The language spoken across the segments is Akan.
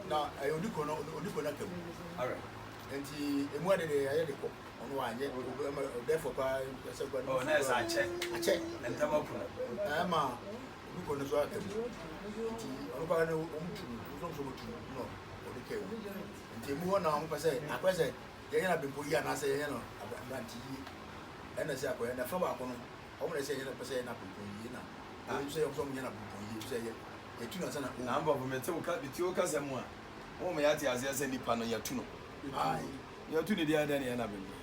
Na ɛyɛ odi kɔ no odi kɔ n'aka mu. Alright. Nti emu ade de ayɛ de kɔ ɔno wanyɛ ɔdɛfo koraa sɛ kɔ. Oh, na ɛsɛ akyɛ. Akyɛ. Ntam apono. Ɛma odi kɔ no so aka mu. Nti ɔno koraa no ɔmo tu no ɔmo nso ɔmo tu no ɔde ka mu. Nti emu hɔ na ɔmo pɛ sɛ akɔyɛ sɛ yɛnyɛ no abempo yie anaasɛ yɛnyɛ no abrante yie. Ɛna sɛ akɔyɛ na fa baako no ɔmo na sɛ yɛnyɛ no pɛ sɛ yɛnyɛ no abempo yie na ɔmo sɛ ɔmo nyɛ no abempo yie sɛ yɛ yɛtu no ansa na Na mbɔfo mete wo ka mete wo kasa mu a wɔn mo yɛate aseɛ sɛ nipa no yɛtu no. Yɛtu ne deɛ adɛn ne yɛn na abempo yie.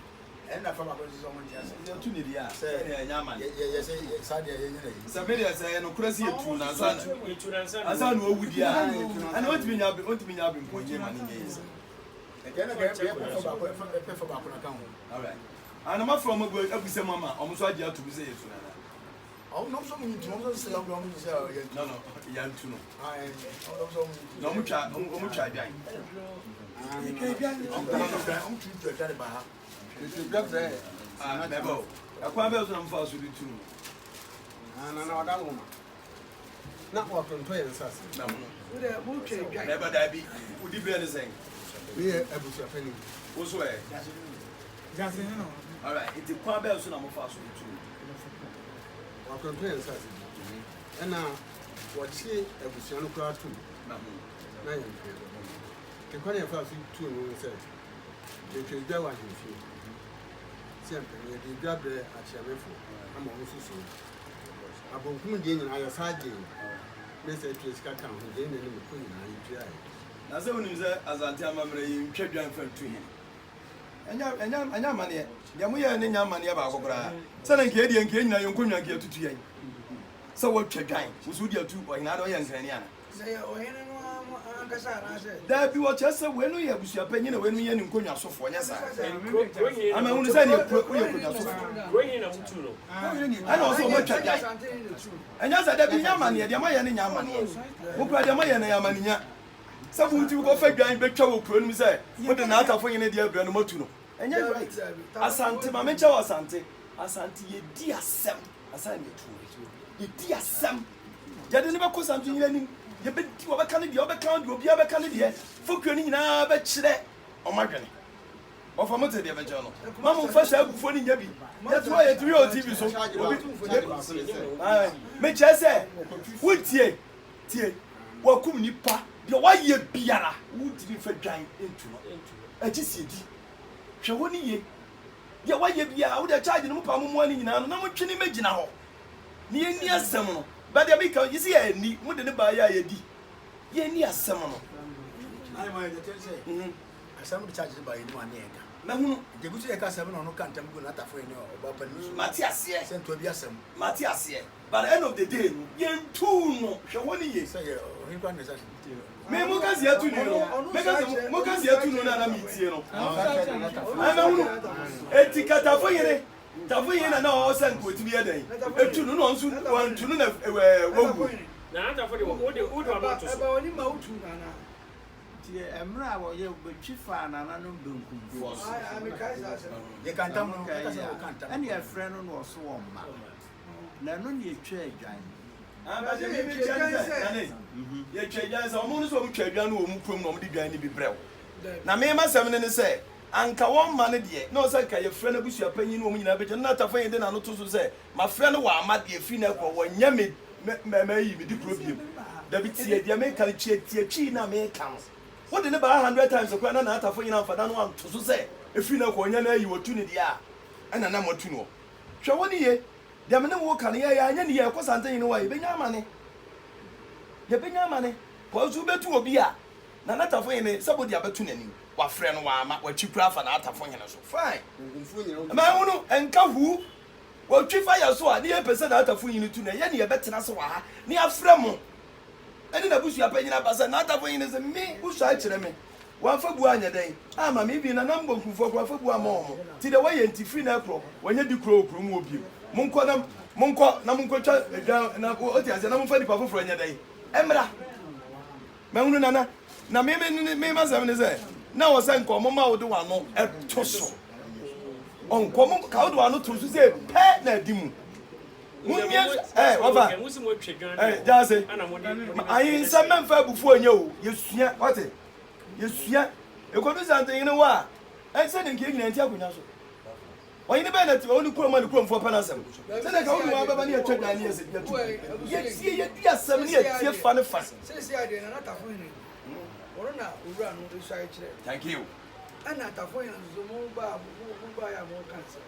Ɛna fa baako nso sɛ ɔmo nte ase. Yɛtu ne deɛ a sɛ ɛne ɛnyɛ amane. Yɛ yɛ sɛ saa deɛ yɛnyɛ no yie. Sɛ me deɛ sɛ ɛyɛ nokorɛ sɛ yɛtu no ansa na ansa na ɔwu deɛ a ɛne ɔntumi nya ɔntumi nya abempo yie ma ne nyɛ yie saa. Ɛdeɛ na kɛ yɛ pɛ fa baako pɛ fa baako na ka ho. Alright. Ana mafrɛ ɔmo agu agu mu ama ɔmo nso agye ato mu sɛ yɛtu no anaa? Ɔmo na ɔmo sɛ ɔmo ntu ɔmo sɛ ɔmo ɔmo sɛ yɛntu. No no yɛntu no. Ayi ɔmo sɛ ɔmo ntu. Na ɔmo twa ɔmo twa adwan. Ɔmo twa ɔmo tu tu adwan ba ha. Yɛtwa brɛ. Ah mɛbɛ o. Ɛkwan bɛn so na mo fa so de tu no? Na na ɔda nwoma. Na wɔtontɔ yɛn nsase. Na mo. Mɛbɛ daabi. Wodi brɛ ne sɛn? Meyɛ abusuapanin. Wo so ɛ? Alright, nti kwan bɛn so na mo fa so de tu no? Wɔatontɔ yɛn nsase bi. Ɛna wɔkye abusua no koraa tom. Na mo. Na yɛn mpɛ. Nti kwan a yɛfa so tu no ne sɛ yɛtwa dwa wɔ ahemfie. Sɛ yɛmpɛ no yɛde dwa brɛ akyeamefoɔ ama wɔn nso so. Abonkum deɛ nyinaa yɛsan gyee. Ne sɛ tua sika ka ho deɛ na ne mako nyinaa yɛtuaeɛ. Na sɛ wonim sɛ Asante amammerɛ yɛntwa dwa mfa ntu hene. Ɛnyɛ ɛnyɛ ɛnyɛ amaneɛ. Deɛ moyɛɛ no nyɛ amaneɛ baako koraa. Sɛ na nka yɛdeɛ nka yɛn nyinaa yɛn nkonnwa nka yɛtutu yɛn. Sɛ wɔtwa dwan, wo so wode atu ɔhene ade ɔyɛ nkrani ana? Sɛ yɛ ɔhene no ara mo ankasa anaasɛ? Daabi, wɔkyerɛ sɛ wei no yɛ abusuapanyin na wei no yɛ ne nkonnwasofoɔ, nyɛ saa? Ama ehunu sɛ neɛ kuro woyɛ nkonnwasofoɔ. Ɛna ɔsɛ wɔn atwa dwan. Ɛnyɛ sɛ dabi nyɛ amaneɛ, deɛ moayɛ no nyɛ amaneɛ. Mo kura deɛ moayɛ no yɛ amanenya. Sɛ mo tumi kɔfa dwan bɛtwa wɔ kuro no mu sɛ mode n'atafo hene deɛ abrɛ no moatu no. Ɛnyɛ right. Asante, ma menkyɛ wɔ Asante. Asante yɛdi asɛm ansa na yɛatu obi. Yɛdi asɛm. Yɛde no bɛkɔ Asante hene anim. Yɛbɛdi, wɔbɛka ne deɛ, wɔbɛka deɛ, obiara bɛka ne deɛ. Fokuo no nyinaa bɛkyerɛ wɔn adwene. Wɔfa mo te deɛ bɛkyerɛ no. Ma mo nfa saa abufuo no nyɛ bi. Yɛte hɔ a yɛtumi wɔ TV so. Obi, mekyerɛ sɛ, wontie, tie, wakum nipa, deɛ wayɛ biara, wontumi nfa dwan ntu no. Agye sie di. Hwɛ hɔ no yie. Deɛ wayɛ biara, wode charge no mo pa mo mmoa no nyinaa no na motwe no mɛgyina hɔ. Na yɛnni asɛm no. Ba deɛ meka, yi sɛ yɛanni, mode no baeɛ a yɛdi. Yɛnni asɛm no. Asɛm de charge no ba yɛn mu a ne yɛka. Mahunu. Nti egu so yɛka asɛm na ɔno ka ntam gu n'atafo ne ɔbaa panin so. Mate aseɛ. Sɛ ntoa bi asɛm. Mate aseɛ. But the end of the day no, yɛntuu no. Hwɛ hɔ no yie. Sɛ yɛ ɔhene koraa na ɛsɛ Me mo ka si atu ni no. Me ka si mo ka si atu no na na me tie no. Mahunu. Eti katafo yere tafo yere na na ɔwɔ sɛ nka otumi yɛ dɛn etu no na ɔnso wantu no na ɛwɔ wawu. Na atafo de wode wode ɔno ato so. Ɛba w'anim ma wotu no anaa? Nti mmerɛ a wɔyɛ bɛtwi faa nananom benkumfoɔ so. Yɛka ntam no, yɛka sɛ wɔka ntam. Ɛne ɛfrɛ no na ɔso wɔn mma. Na ɛno ne ɛtwa adwan. Yɛtwa adwan sɛ wɔn no sɛ wɔn twa adwan no wɔ wɔn kurom na wɔn de dwan no bi brɛ wo. Na me m'asɛm no ne sɛ anka wɔn mma no deɛ na ɔsɛ nka yɛfrɛ no abusua panyin ne wɔn nyinaa bɛgyina na Tafo de n'ano to so sɛ mafrɛ no wamma deɛ firi no ɛkɔ wɔnyɛ me mɛyi me di kuro biem. Dabi tie deɛ meka no tie tie twii na meka no. Wode ne baa 100 times koraa na n'atafo nyinaa amfa n'ano anto so sɛ ɛfiri no ɛkɔ ɔnyɛ no ayi wɔtu no deɛ a ɛna na moatu noɔ. Hwɛ wo ne ye, deɛ me ne wo reka no yɛ yɛ anyɛ ne yie a ɛkɔ Santehene hɔ a yɛbɛnya amane. Yɛbɛnya amane. Kɔ nso wobɛtu obi a na n'atafohene sɛ bode abɛto n'anim. Wafrɛ no wamma, watwi koraa afa n'atafohene so. Fine. Mahunu, ɛnka huu. Wɔtwi fa yɛn so a, ne yɛpɛ sɛ n'atafohene tu no, ɛyɛ ne yɛbɛtena ase wɔ ha ne yɛafrɛ mo ne n'abusuapanyin aba sɛ n'atafohene se, Me, wosua kyerɛ me. Wamfa buo anyɛ dɛn amma me? Even nananom bonkumfoɔ koraa fa buo amma wɔn. Nti deɛ wɔyɛ nti, firi nnɛ rekorɔ, wɔnyɛ di kuro wɔ kuro mu hɔ bio. Monkɔ na monkɔ na monkɔtwa dwan na wote aseɛ na momfa nnipa foforɔ nyɛ dɛn? Mmra. Mahunu nana. Na me me me m'asɛm ne sɛ, na wɔ sɛ nka wɔn ma wode w'ano to so. Ɔnkɔ mo ka wode w'ano to so sɛ pɛ na adi mu. Mummie ɛ wɔfa ɛ gyaase. Ayi nsɛm mɛmfa abufuo nyɛ o yɛsua wate. Yɛsua. Ɛkɔdu Santehene hɔ a, ɛnsɛ ne nka yɛn nyinaa nti akonnwa so. Ɔhene bɛn na te ɔne kurom a ne kuromfoɔ pɛ n'asɛm? Sɛdeɛ nka wode wɔn abɛba ne yɛatwa dwan ne yɛsɛ yɛatu. Yɛtie, yɛdi asɛm ne yɛtie fa ne fa. Seesei adeɛ Nana Tafohene ɔno na owura no suae kyerɛ. Thank you. Ɛna Tafohene nso mo ba mo baeɛ a mo ka nsɛm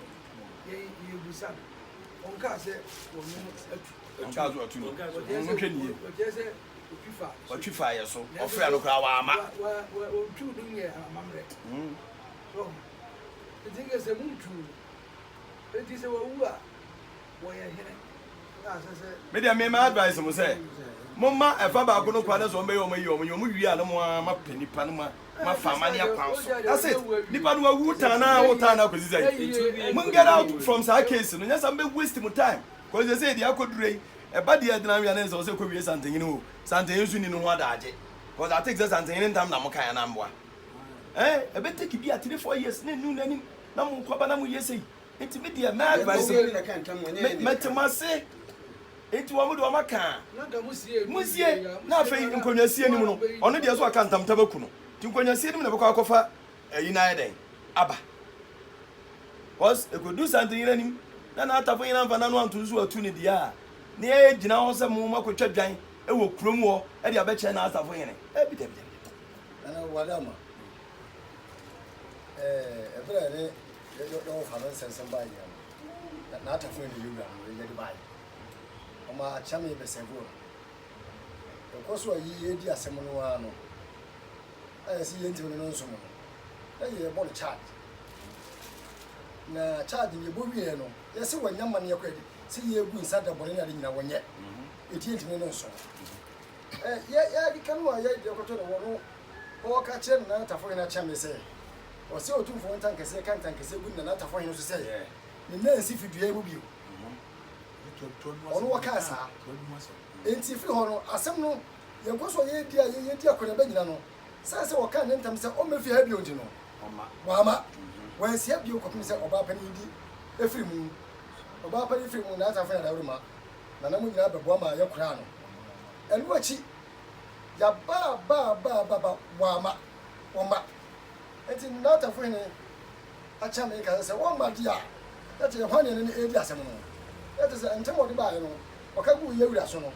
yɛn yɛbusa no ɔnkaa sɛ wɔn atu. Ɔnkaa sɛ ɔtu no. Monhwɛ nie. Ɔkyerɛ sɛ ɔtwi fa. Ɔtwi fa yɛ so. Ɔfrɛ no koraa wamma. Ɔntwiw no nyɛ amammerɛ. So Enti nka sɛ montuu no. Enti sɛ wawu a, wɔyɛ hene na asɛ sɛ. Me deɛ me ma advice mo sɛ mo ma ɛfa baako no kwan na sɛ wɔn bɛyɛ wɔn ayi wɔn yɛ wɔn wie a na mo ara ma pɛ nipa no ma ma fa amane akwan so that's it nipa no wawu tan na wo tan na akɔsi sɛ mo get out from saa case no nyɛ sɛ mo bɛ waste mo time kɔsi sɛ sɛ deɛ akɔdure yi ɛba deɛ ɛdena wia ne sɛ ɔsɛ kɔ wie santehene o santehene nso ni no ho adagye cause I think sɛ santehene ntam na mo kan anaa mboa. Eh, ɛbɛ take bi a 3 4 years ne nu n'anim na mo kɔ ba na mo yɛ sei. Nti me deɛ mɛ advice mɛ te mo ase. Nti wɔn de wɔn aka. Mo sie na afei nkonnwa sie nim no. Ɔno deɛ so aka ntamtam aku no. Nti nkonnwa sie nim na bɛkɔ akɔfa ayi na ayɛ dɛn aba. Cause ekodu santehene anim na n'atafo nyinaa mfa n'ano anto nso atu ne deɛ a ne yɛ gyina hɔ sɛ mo makɔtwa dwan wɔ kurom hɔ de abɛkyerɛ n'asafo hene. Dabi dabi dabi. Nana Wadama, ɛɛ ɛberɛ a yɛne yɛwɔ fa no nsɛnsɛm baa nyina no, n'atafo ne yɛwura no yɛde baeɛ. Ɔma akyame bɛsɛvo no. Ɛkɔ so a yɛdi asɛm no ara no, a yɛsɛ yɛntimi no no nsom no, na yɛbɔ no charge. Na charge no yɛbɔ wieɛ no, yɛsɛ wɔnyɛ amanneɛ kɔ yɛde sɛ yɛgu nsa da bɔne ne ade nyina wɔnyɛ. Ɛti yɛntimi no no nsom. Yɛ yɛkeka no a yɛ deɛ kɔtɔ no wɔ no ɔɔka kyerɛ Nana Tafohene Akyame sɛ ɔsɛ Otumfoɔ Ntankɛseɛ ka ntankɛseɛ gu Nana Tafohene so sɛ ne nan nsi fidua yi mu bio. Ɔno ɔkaa saa. Enti ɛfiri hɔ no asɛm no yɛkɔ so a yɛdi a yɛdi akɔneaba nyina no sane sɛ ɔkaa ne ntam sɛ ɔmmɛfie ha bio nti no wamma. Wansi ha bio kɔpem sɛ ɔbaa panin bi firi mu. Ɔbaa panin firi mu Nana Tafohene Adaworoma Nana mo nyinaa bɛboa ma yɛkoraa no. Ɛno akyi, yɛabaabaababa wɔamma, wɔmma. Enti Natafo hene Akyame ka sɛ, sɛ wɔmma deɛ a, na kyerɛ hwan ne yɛne no redi asɛm no? Na kyerɛ sɛ ntɛm a ɔde baeɛ no, ɔka guu yɛn wura so no,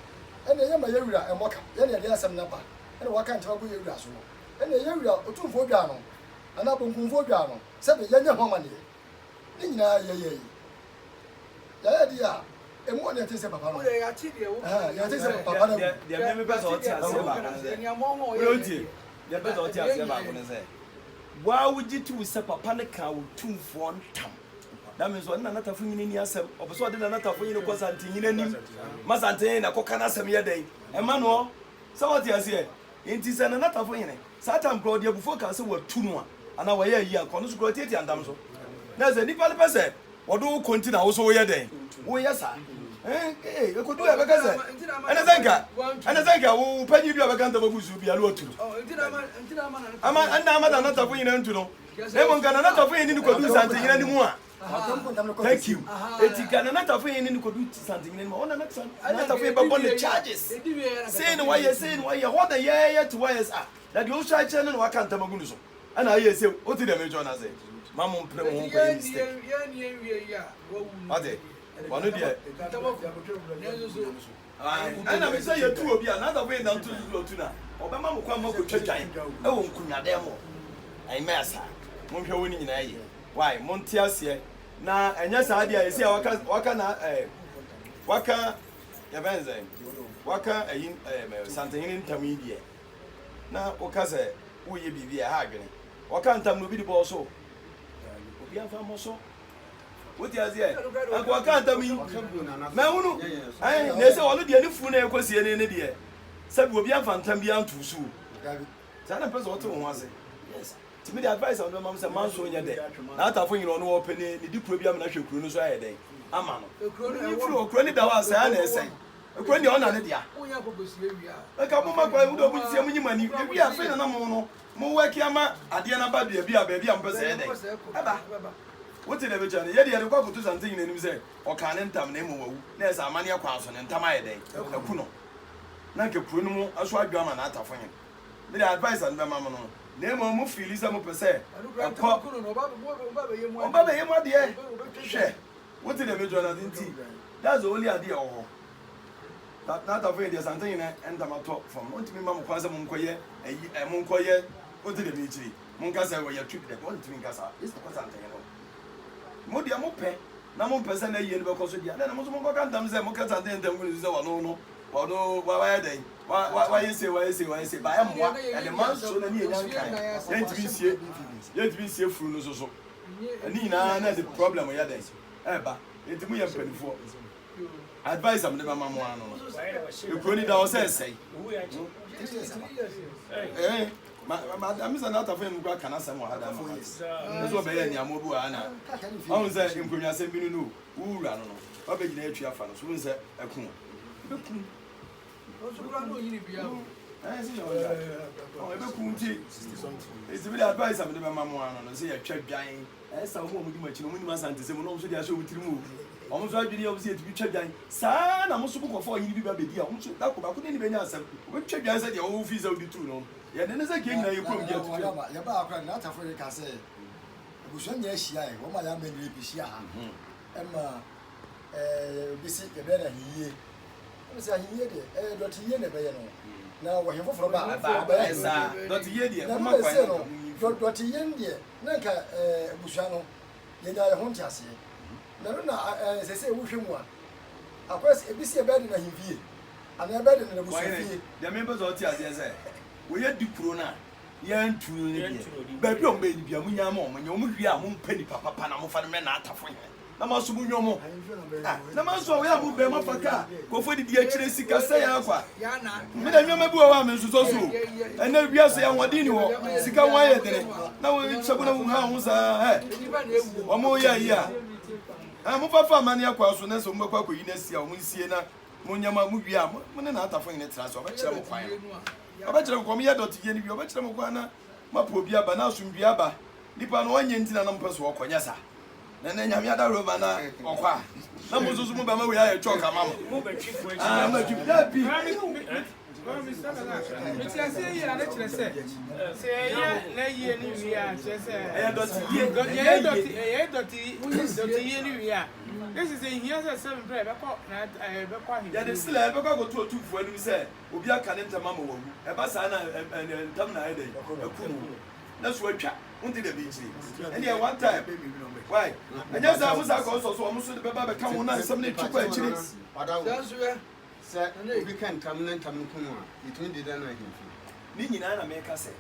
ɛnneɛ yɛmma yɛn wura mmɔ ka, yɛn na yɛde asɛm no aba, ɛnna waka ntɛm agu yɛn wura so no, ɛnneɛ yɛn wura Otumfoɔ dwaa no, anaa Bonkumfoɔ dwaa no, sɛbe yɛnyɛ ho amanneɛ. Ne nyinaa yɛyɛe. Yɛayɛ deɛ a, emu wɔ nea ɛte sɛ papa no. Ɛhɛn, nea ɛte sɛ papa no awu. Deɛ me mepɛ sɛ ɔte aseɛ baako ne sɛ, wode wotie, deɛ mepɛ sɛ ɔte aseɛ baako ne sɛ, waa wogye to sɛ papa no kaa Otumfoɔ ntam. That means ɔne Nana Tafo nyini ni asɛm. Ɔpɛ sɛ ɔde Nana Tafo nyini kɔ Santehene anim ma Santehene na ɛkɔka n'asɛm yɛ dɛn ɛma noɔ. Sɛ wote aseɛ? Nti sɛ Nana Tafo hene, saa time koraa ɔde abufuo kaa sɛ watu no a, anaa wayɛ ayi a, nka ɔno nso koraa ɔtiatia ntam so. Na sɛ nipa no pɛ sɛ wɔde wo kɔ nti na wo so woyɛ dɛn? Woyɛ saa. Ee, ɛkɔdu a ɛbɛka sɛ, ɛne sɛ nka, ɛne sɛ nka wo panyin bi a ɔbɛka ntam agu so bia na watu no. Ama, ɛnna ama Nana Tafo nyina ntu no. Na mmom nka Nana Tafo hene ne kɔdu Nsante nyina no mu a, Thank you. Eti ka Nana Tafo ne ne kodu Santehene no ma Nana Tafo yi bɛbɔ ne charges. Sei na wayɛ, sei na wayɛ. Hɔ na yɛyɛ te wayɛ ah. Na deɛ ɔsua kyerɛ no na waka ntam agu no so. Ɛna ayɛ sɛ wote deɛ mekyerɛ no ase. Ma mo mpere mo ho nkɔyɛ mistake. Wate? Ɔno deɛ. Ɛna me sɛ yɛtu obi a Nana Tafo yi nam to so ɔtu no a, ɔbɛma mo kwan ma kɔtwa dwan ɛwɔ nkonwadan mu. Ɛnyɛ saa. Monhwɛ wɔ ne nyinaa yie. Why? Monte aseɛ. Na ɛnyɛ saa deɛ a ɛsi a waka waka na ɛɛ waka yɛbɛn sɛn waka ɛyi ɛɛ santehene ntam yi deɛ na woka sɛ woyɛ biribi a ɛha adwene wɔka ntam na obi de bɔɔ so obi afa mmɔ so wote aseɛ anka wɔka ntam yi mahunu ɛn na ɛsɛ ɔno deɛ ne funu na ɛkɔsie ne ne deɛ sɛbi obi amfa ntam bi anto so saa na mpɛ sɛ ɔte wo ho ase yes Nti me de advice a mede bɛma mo sɛ manso nyɛ dɛ na atafo nyina ɔno ɔpɛ ne ne di kuro bi amena hwɛ kuro no so ayɛ dɛn ama no monyi firi hɔ kuro no da hɔ a sɛe a na ɛsɛe kuro no deɛ ɔna ne dea nka mo ma kwan wode mo nsia mo nyi mo ani ewi afei na na mo no mo wɛki ama adeɛ no aba baabi a baabi a mopɛ sɛ ɛyɛ dɛn ɛba wote deɛ bɛkyɛ no yɛde yɛde kɔ akoto sante nyina anim sɛ ɔkaa ne ntam na mmom wawu na ɛsɛ amanneɛ kwan so ne ntam ayɛ dɛn aku no na nka kuro no mu so adwo ama n'atafo hene. Me de advice a mebɛma mo no, na mmom mo feeli sɛ mopɛ sɛ ɛkɔ, ɔba bɛyɛ mu adeɛ, hwɛ, wote deɛ mekyerɛ no ase nti, that's the only adeɛ ɛwɔ hɔ. N'atafo yɛ deɛ Asante hene ntam atɔ fam no, ɔntumi mma mo kwan sɛ monkɔyɛ ayi, ɛ, monkɔyɛ, wote deɛ mekyerɛ yi, monka sɛ wɔyɛ twi, dabi, ɔntumi nka saa, gye sɛ ɛkɔ Asante hene hɔ. Mo deɛ mopɛ na mompɛ sɛ n'ayie no bɛkɔ so deɛ, ɛnna mo nso monkɔka ntam sɛ moka Asante hene ntam gu ne so sɛ ɔno no, ɔno, wa, wayɛ dɛn, wa, wa, wayɛ sei, wayɛ sei, wayɛ sei, ba ɛmmoa, ɛde manso na ne yɛnya nkan, yɛntumi nsie, yɛntumi nsie funu no nso so, ɛne nyinaa na ɛde problem yɛ dɛn, ɛba, enti moyɛ mpanimfoɔ. Advice a mede bɛma mo ara no no, ekuro ni da hɔ sɛ ɛsɛe. Eh, ma ma ma misa na atafo yɛn kura kana asɛm wɔ ha da ma mate. Ɛsɛ ɔbɛyɛ nneɛma bi wɔ ha na ɔhu sɛ nkonnwa asɛm bi no no wura no no wabɛgyina atwi afa no so wohu sɛ ɛko ɛbɛku. Ɛbɛku nti nti bi de advice a mede bɛma mo ara no no sɛ yɛtwa dwan. Ɛyɛ sɛ wɔn a wɔdi mo akyi no, wɔnnim Asantesɛm mu, na wɔn nso de ahyɛ wɔn tirim o. Wɔn nso adwene yɛ wɔn sɛ yɛtumi twa dwan. Saa ara na mo nso mokɔfa ɔhene bi ba bɛdi a, wɔn nso, da koro, baako ne no bɛnya asɛm. Wɔbɛtwa dwan sɛ deɛ wofii sɛ wode tuu no no. Yɛde ne sɛ nka yɛn nyinaa yɛ kurom deɛ tutu. Yɛbaa ha koraa no, n'atafo reka sɛ abusua nyinaa hyiae, wɔn a yɛama nyinaa bɛhyia ha ma obi se yɛbɛyɛ no ahennie. Ɛna sɛ ahennie deɛ, ɛyɛ dɔteyie na ɛbɛyɛ no. Na ɔhene foforɔ ba a, ɔbɛyɛ ahennie. Dɔteyie deɛ, Na momma ɛno na kwan ɛsei na no, dɔteyie no deɛ, na nka abusua no yɛnya yɛn ho nteaseɛ. Na ɛno na seesei wohwɛ mu a, akɔyɛ sɛ ebi sɛ yɛbɛyɛ de no ahemfie anaa yɛbɛyɛ de no Ɔhene, n'abusuafie. deɛ mepɛ sɛ ɔte aseɛ sɛ, wɔyɛ di kuro no a, yɛntu no no deɛ, baabi a wɔbɛyɛ no biara, monyaa ma wɔnyɛ. Wɔwie a, mompɛ nipa papa na momfa no mmrɛ n'atafo hene. Na mo aso mo nyɔ mo. Ah, na ma nso a wɔyɛ a mo bɛn mo afa kaa nkurɔfoɔ didi akyire sika sɛ yɛn akwa. Me na nneɛma bi wɔ hɔ a me nsosɔ so o. Ɛnɛ wiase ahoɔden ni hɔ, sika ho ayɛ dene. Na wɔn hyɛ bo na wɔn ha ho saa ɛ. Wɔn yɛ ayi a. Ɛ mo fa fa amane akwa so na sɛ wɔn bɛkɔ akɔyi na si a wɔn nsie na mo nneɛma mo wie a mo ne n'atafo nyine tra so ɔbɛkyerɛ mo kwan no. Ɔbɛkyerɛ mo kwan mo yɛ dɔte yie no wie ɔbɛkyerɛ mo kwan na mo apɛ obi aba na asomdwie aba. Nipa no ɔnyɛ nti na na mo pɛ so ɔkɔ nyɛ saa. Na nɛ Nyame adaworo ma na ɔkɔ a, na mo nso so mo bɛma wei ayɛ chalk ama mo. Ah, mo atwi dabi. Mete aseɛ yie a ne kyerɛ sɛ sɛ yɛyɛ n'ayie no wie a kyerɛ sɛ ɛyɛ dɔte yie yɛyɛ dɔte yɛyɛ dɔte dɔte yie no wie a ne sɛ sɛ ehia sɛ sɛ mpɛ yɛbɛkɔ na yɛbɛkɔ ahemfie. Yɛde sila yɛbɛkɔ akɔto otumfoɔ anim sɛ obi aka ne ntam ama wawu. Ɛba saa na ntam na ayɛ dɛn aku no. Na so atwa. Wonte deɛ mekyerɛ yi? Ɛnneɛ one time. Why? Ɛnyɛ saa mo saa kɔ nsɔ so wɔn nso de bɛba bɛka ho na nsɛm no retwi kɔ akyire. Sɛ obi ka ntam na ntam no ku no a, yɛtumi de da no ahemfie. Ne nyinaa na meka sɛ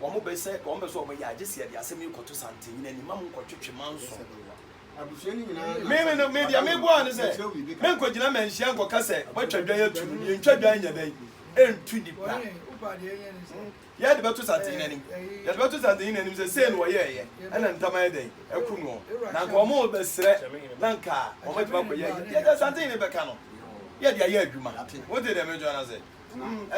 wɔn bɛ sɛ wɔn bɛ sɛ wɔn yɛ a gye sɛ yɛde asɛm yi kɔto santen anim ma mo nkɔtwetwe manso. Abusua no nyinaa na Me me no me deɛ meboa ne sɛ menkɔgyina manhyia nkɔka sɛ wɔatwa dwan atu no yɛntwa dwan nyɛ dɛn ɛntu nipa. Yɛde bɛto Santehene anim. Yɛde bɛto Santehene anim sɛ sei na wɔyɛeɛ, ɛna ntam ayɛ dɛn? Aku noɔ. Na anka wɔrebɛsrɛ na anka wɔatumi akɔyɛ ayie. Deɛ deɛ Santehene bɛka no, yɛde ayɛ adwuma. Wote deɛ merekyerɛ no ase?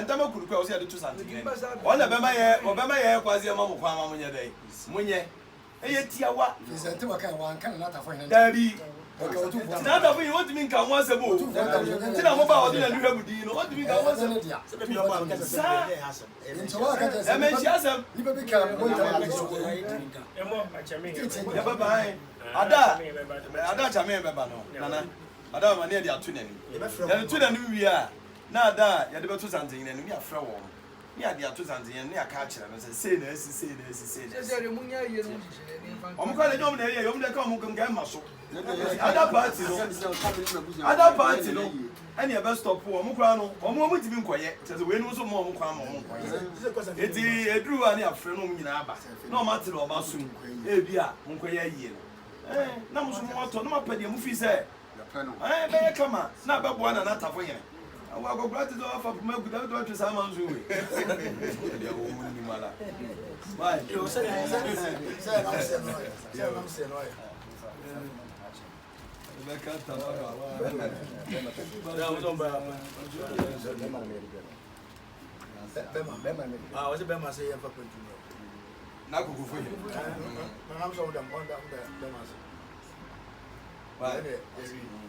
Ntam aku no koraa, ɛwɔ sɛ yɛde to Santehene anim. Wɔn na ɛbɛma yɛ, wɔbɛma yɛ kwan sɛ yɛma mo kwan ma monyɛ dɛn? Monyɛ. Ɛyɛ tiawa. Firi sɛ ntɛm ɔkae, wanka Nana Atafo hene ntam. Daabi. Ɔka Otumfoɔ ntam. Nana Atafo hene, wɔntumi nka ho asɛm o. Otumfoɔ ntam nso nyɛ ne Nti na moba a ɔde dea. n'ani hwɛ mo din no, ɔntumi nka ho Ɛnyɛ asɛm. ne dea. Otumfoɔ ntam nyɛ ne dea. Saa. Nti wɔaka kyerɛ sɛ Ɛmɛ nhyia asɛm. nipa bi kaa mo ntam ade so wawu. Yɛbɛba ɛ. Ada a, ada a Kyame bɛba no, Nana, ada a bɛba no, na yɛde ato n'anim. Yɛde to n'anim wie a, na ada a yɛde bɛto Santehene anim, na yɛafrɛ wɔn. ne ade ato santen ne aka akyerɛ no sɛ sei na asi, sei na asi, sei na asi. Wɔn kora de nyɛ wɔn na ɛyɛ, wɔn de ɛka wɔn nka ɛma so. Other party no, other party no, ɛne ɛbɛ stop wɔn kora no, wɔn wɔn ntumi nkɔyɛ, kyerɛ sɛ weinom nso mma wɔn kwan ma wɔn nkɔyɛ. Eti eduru hɔ a ne afrɛ no wɔn nyinaa aba, na wɔn ate na wɔn asom, ebi a mo nkɔyɛ ayie no. Ɛɛ, na mo nso mo atɔ, na mo apɛ deɛ mo fi sɛ Ɛɛ bɛyɛ kama na bɛboa Nana Tafo hene. Awo akɔkora te sɛ wafa poma akuta bɛtumi atwe saa manso wei. Deɛ wo ho nim ala. Why? Bɛka tama na kokofo hene.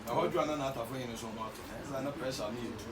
Ɛhɔ dwo a na n'atafo hene nso ho atɔ no, ɛsɛ na pressure no yɛ too much.